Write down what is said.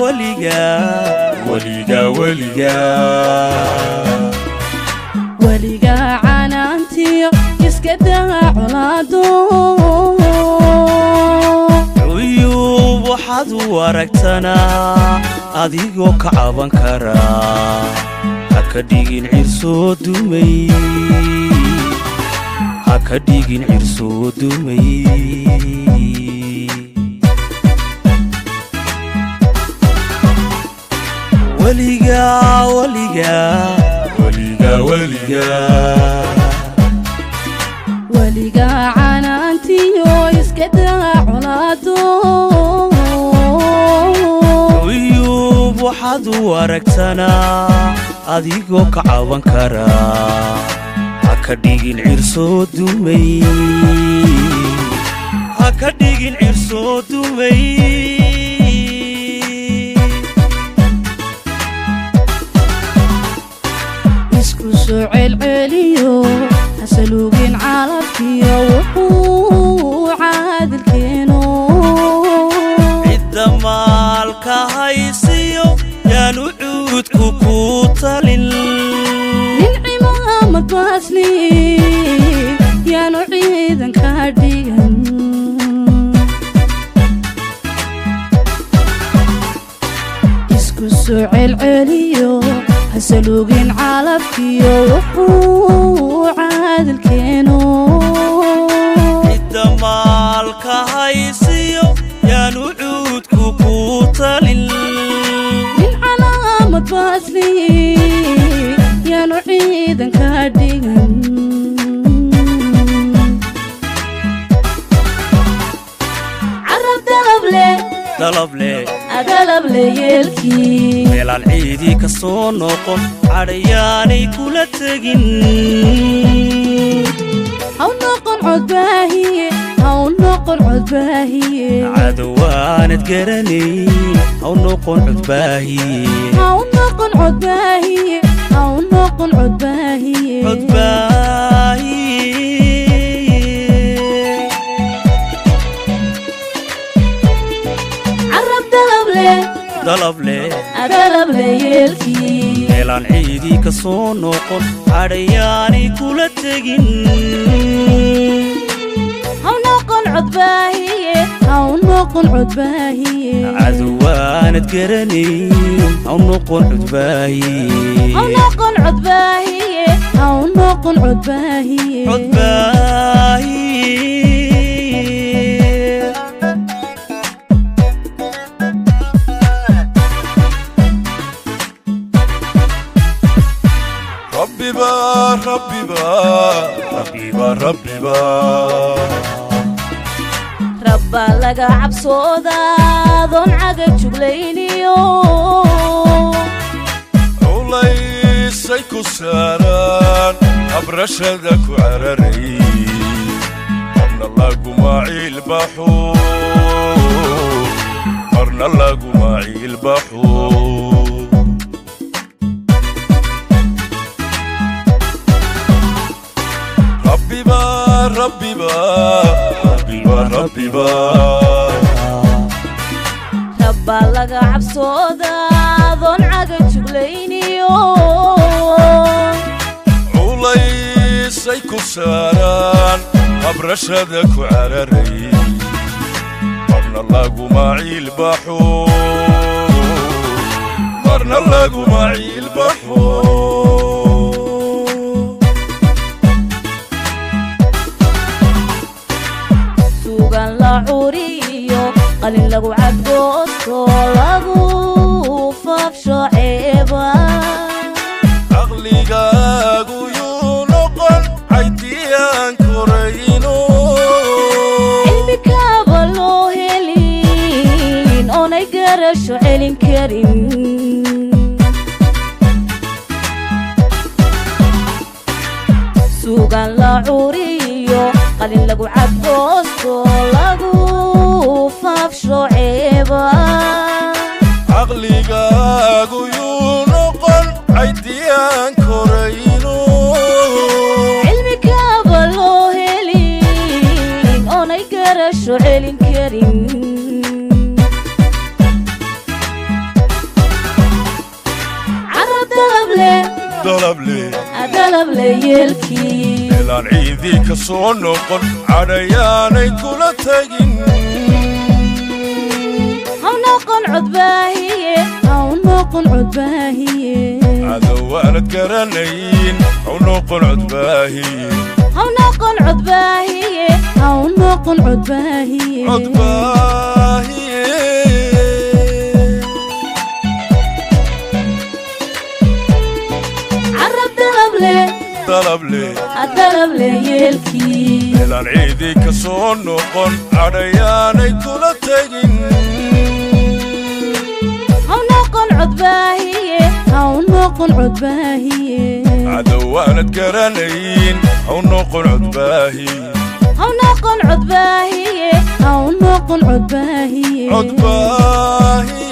Weligaa, weligaa, weligaa. Weligaa canaantiyo iska daa colaado. Cuyuub waxaad u aragtanaa adigoo ka caban karaa, ha ka dhigin cirsoo dumay, ha ka dhigin cirsoo dumay. Weligaa, weligaa, weligaa, weligaa. Weligaa canaantiyo iska daa colaado. Cuyuub waxaad u aragtanaa adigoo ka caban karaa, ha ka dhigin cirsoo dumay, ha ka dhigin cirsoo dumay. Isku soo celceliyo hasaluugin calabkiyo wuxuu caadilkeeno. Cidda maalka haysiyo yaanu cuudku ku talin. Nin cimaamad baasli yaanu ciidanka dhigan. Isku soo celceliyo hasaluugin calabkiyo wuxuu caadilkeeno. Cidda maalka haysiyo yaanu cuudku ku talin. Nin calaamad baasli yaanu ciidanka dhigan. Carab dalable. Dalable. Adalable yeelkii. Meelaan ciidii ka soo noqon cadhayaanay kula tegin. Haw noqon codbaahiye, haw noqon codbaahiye. Cadowaanad garanayn haw noqon codbaahiye. Haw noqon codbaahiye, haw noqon codbaahiye. Codbaahiye. Carab dalable. Dalable. Adalable yeelkii. Meelaan ciidii ka soo noqon cadhayaanay kula tegin. Haw noqon codbaahiye, haw noqon codbaahiye. Cadowaanad garanayn haw noqon codbaahiye. Haw noqon codbaahiye, haw noqon codbaahiye. Codbaahiye. Rabbiba, Rabbiba, Rabbiba, Rabbiba. Rabbaa laga cabsoodaa doon caga juglayniyo. Culaysay ku saaraan abrashada ku cararay, marna laguma ciilbaxo, marna laguma ciilbaxo. Rabbiba, Rabbiba, Rabbiba, Rabbiba. Rabbaa laga cabsoodaa doon caga juglayniyo. Culaysay ku saaraan abrashada ku cararay, marna laguma ciilbaxo, marna laguma ciilbaxo. Suugan la curiyo qalin lagu cadgoosto lagu faafsho ceeba. Caqligaagu yuu noqon caydiyaan korayno. Cilmi kaaba loo helin oonay garasho celin karin. Suugan la curiyo qalin lagu cadgoosto lagu faafsho ceeba. Caqligaagu yuu noqon caydiyaan korayno. Cilmi kaaba loo helin oonay garasho celin karin. dalable yeelkii. Meelaan ciidii ka soo noqon cadhayaanay kula tegin. Haw noqon codbaahiye. Haw noqon codbaahiye. Cadowaanad garanayn haw noqon codbaahiye. Haw noqon codbaahiye. Haw noqon codbaahiye. Codbaahiye. Carab dalable. Dalable. Dalable yeelkii. Meelaan ciidii ka soo noqon cadhayaanay kula tegin. Haw noqon codbaahiye. Haw noqon codbaahiye. Cadowaanad garanayn haw noqon codbaahiye. Haw noqon codbaahiye. Haw noqon codbaahiye. Codbaahiye.